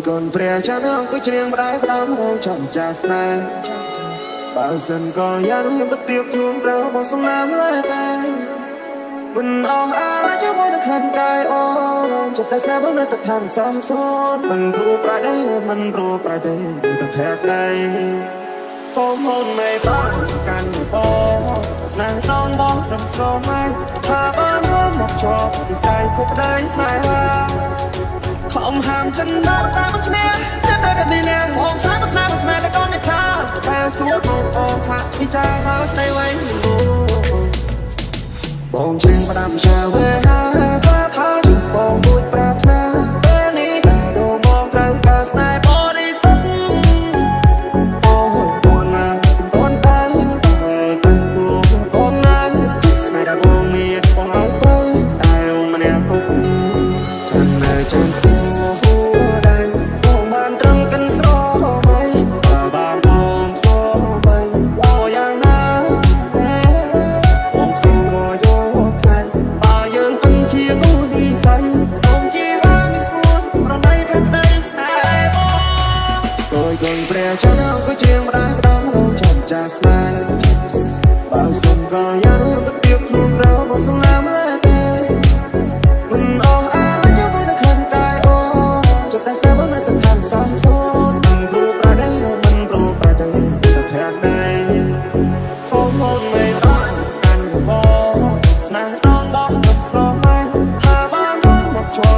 កូនព្រះចាំអង្គុយច្រៀងម្ដាយផ្ដាំរងចាំចាស់ស្នេហ៍បើសិនក៏យ៉ាងហ៊ានបទៀបខ្លួនប្របងសំណាមឡើយតែមិនអស់អារជាមួយនឹងក្លិនកាយអូនចិត្តតែស្នេហ៍បងនៅតែឋានសំសូនមិនព្រោះប្រាជ្ញទេមិនព្រោះប្រាជ្ញទេដូចតែភក្តីសូមហូនមេតាកាន់បងស្នេហ៍ស្នងបងត្រឹមស្រមៃថាបានហមមកជាប់វិស័យភក្តីស្នេហា ខំហាមចិនដល់តាមឈ្នះចិត្តតែមានអ្នកហងស្នេហ៍ស្នេហ៍ស្នេហ៍តែកូននេះថាតែជួបមកបងហាក់ពីចាហើយស្នេហ៍វៃបងជាងផ្ដាំឆាវេហាថាថាជុំបងមួយប្រាថ្នាពេលនេះតែដូរមកត្រូវការស្នេហ៍បរិសុទ្ធអូបងណាតនតែតែបងណាស្នេហ៍ដល់បងមានបងឲ្យទៅតែអូនម្នាក់គប់ ចាំនៅចាំគួដែរបងបានត្រឹមកិនស្រមៃបើបានបងធ្វើបីអូយ៉ាងណាបងសូមរយកថ្ងៃបើយើងពិនជាគូនិស័យសូមជីវ៉ាមិនស្ងួនប្រណីភក្តីស្នេហ៍បងកូនកូនព្រះចាំអង្គជាងម្ដាយផ្ដាំរងចាំចាស់ស្នេហ៍បើសុំក៏យ៉ាងនោះទៅទៀបខ្លួនប្របងសំណាមឡើយទេ មិនអស់អាឡ័យជាមួយនឹងក្លិនកាយអូចិត្តតែស្នេហ៍បងនៅតែឋានសំសូនមិនព្រោះប្រាជ្ញទេមិនព្រោះប្រាជ្ញទេតែភក្តីសូមអូនមេត្តាកាន់បងស្នេហ៍ស្នងបងមិនស្រមៃថាបានមកជាប់វិស័យភក្តីស្នេហា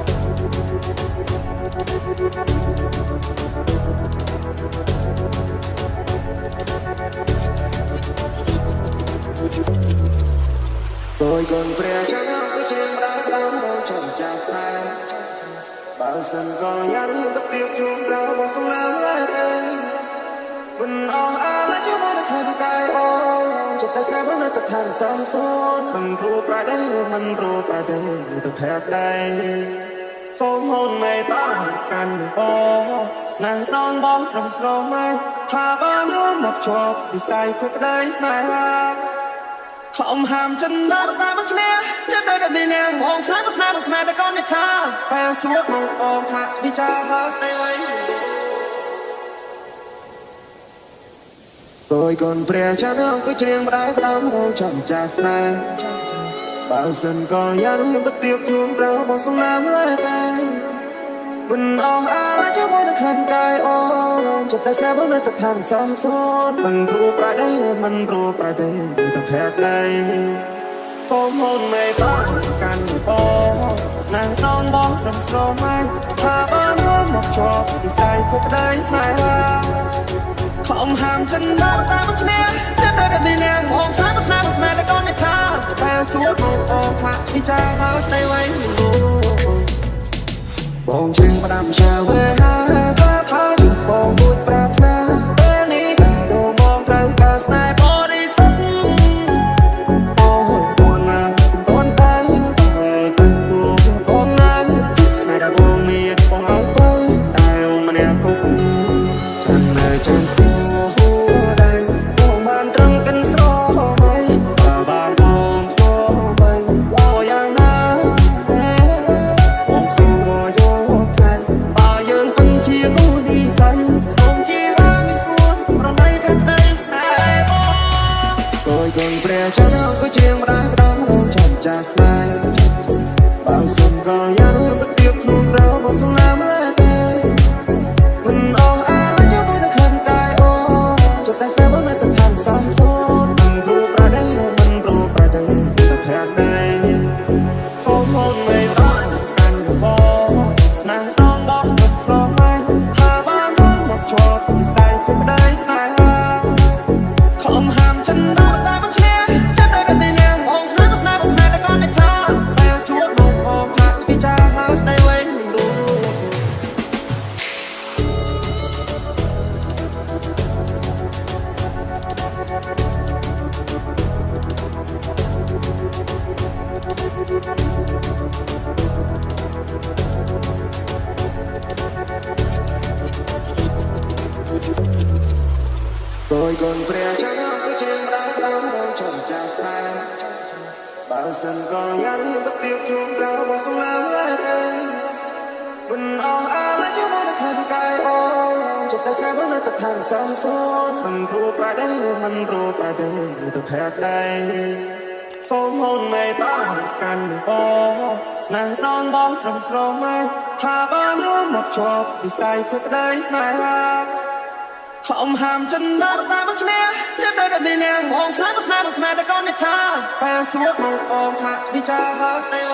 ខំហាមចិនដល់តែមិនឈ្នះចិត្តតែមានអ្នកបងស្នេហ៍ស្នេហ៍ស្នេហ៍តែកូននេះថាពេលជួបមកបងហាក់ពីចាហើយស្នេហ៍វៃមិនรู้ កូនព្រះចាំអង្គជាងម្ដាយផ្ដាំរងចាំចាស់ស្នេហ៍បើសិនក៏យ៉ាងហ៊ានទៅទៀបជួនប្របងសំណាមឡើយទេមិនអស់អាឡ័យជាមួយនឹងក្លិនកាយអូចិត្តតែស្នេហ៍បងនៅតែឋានសំសូនមិនព្រោះប្រាជ្ញទេមិនព្រោះប្រាជ្ញទេទៅភក្តីសូមហូនមេត្តាកាន់បងស្នេហ៍ស្នងបងត្រឹមស្រមៃថាបានមកជាប់វិស័យភក្តីស្នេហា ខំហាមចិនដល់តែមិនឈ្នះចិត្តតែមានអ្នកបងស្នេហ៍ស្នេហ៍ស្នេហ៍តែកូននេះថាពេលជួបមកបងហាក់វិចារហើយស្នេហ៍វៃកូនព្រះចាំអង្គុយច្រៀងម្ដាយផ្ដាំរងចាំចាស់ស្នេហ៍បើសិនក៏យ៉ាងហ៊ានបទៀបខ្លួនប្របងសំណាមឡើយតែមិនអស់អាឡ័យជាមួយនឹងក្លិនកាយអូចិត្តតែស្នេហ៍បងនៅតែឋានសំសូនមិនព្រោះប្រាជ្ញទេមិនព្រោះប្រាជ្ញទេតែភក្តី សូមហូនមេត្តាកាន់បងស្នេហ៍ស្នងបងត្រឹមស្រមៃថាបានមកជាប់វិស័យភក្តីស្នេហាខំហាមចិនដល់តែមិនឈ្នះចិត្តតែមានអ្នកបងស្នេហ៍ស្នេហ៍ស្នេហ៍តែកូននេះថាពេលជួបមកបងហាក់ពីចាហើយស្នេហ៍វៃមិនรู้បងជាងផ្ដាំឆាវេហាថាថាជុំបងមួយប្រាថ្នាពេលនេះតែដូរមកត្រូវការស្នេហ៍បរិសុទ្ធ អូបងណាតនតែតែបងណាស្នេហ៍ដល់បងមានបងឲ្យទៅតែអូនម្នាក់គប់ចាំនៅចាំគួដែរបងបានត្រឹមកិនស្រមៃបើបានបងធ្វើបីអូយ៉ាងណាបងសូមរយកថ្ងៃបើយើងពិនជាគូនិស័យសូមជីវ៉ាមិនស្ងួនប្រណីភក្តីស្នេហ៍បង កូនព្រះចាំអង្គជាងម្ដាយផ្ដាំរងចាំចាស់ស្នេហ៍បើសុំក៏យ៉ាងនោះទៅទៀបខ្លួនប្របងសំណាមឡើយទេមិនអស់អាឡ័យជាមួយនឹងក្លិនកាយអូចិត្តតែស្នេហ៍បងនៅតែឋានសំសូនមិនព្រោះប្រាជ្ញទេមិនព្រោះប្រាជ្ញទេតែភក្តីសូមហូនមេត្តាកាន់បងស្នេហ៍ស្នងបងមិនស្រមៃថាបានមកជាប់វិស័យភក្តីស្នេហា ខំហាមចិនដល់តែមិនឈ្នះចិត្តតែមានអ្នកបងស្នេហ៍ស្នេហ៍ស្នេហ៍តែកូននេះថាពេលជួបមកបងហាក់ពីចាហើយស្នេហ៍វៃមិនรู้ ដោយកូនព្រះចាំអង្គជាងម្ដាយផ្ដាំរងចាំចាស់ស្នេហ៍បើសិនក៏យ៉ាងនេះបទៀបខ្លួនប្របងសំឡាំឡើយទេមិនអស់អាឡ័យជាមួយនឹងខ្លួនកាយអូចិត្តតែស្នេហ៍នៅតែខាងសំសូនមិនព្រោះប្រាទេមិនព្រោះប្រាទេទៅថែប្តីសូមហូនមេតាកាន់អូស្នេហ៍ស្នងបងត្រឹមស្រមៃថាបានមកជាប់វិស័យភក្តីស្នេហាខំហាមចិនដល់តែមិនឈ្នះចិត្តតែមានអ្នកបងស្នេហ៍ស្នេហ៍ស្នេហ៍តែកូននេះថាពេលជួបមកអូនថាវិចារស្នេហ៍ໄວ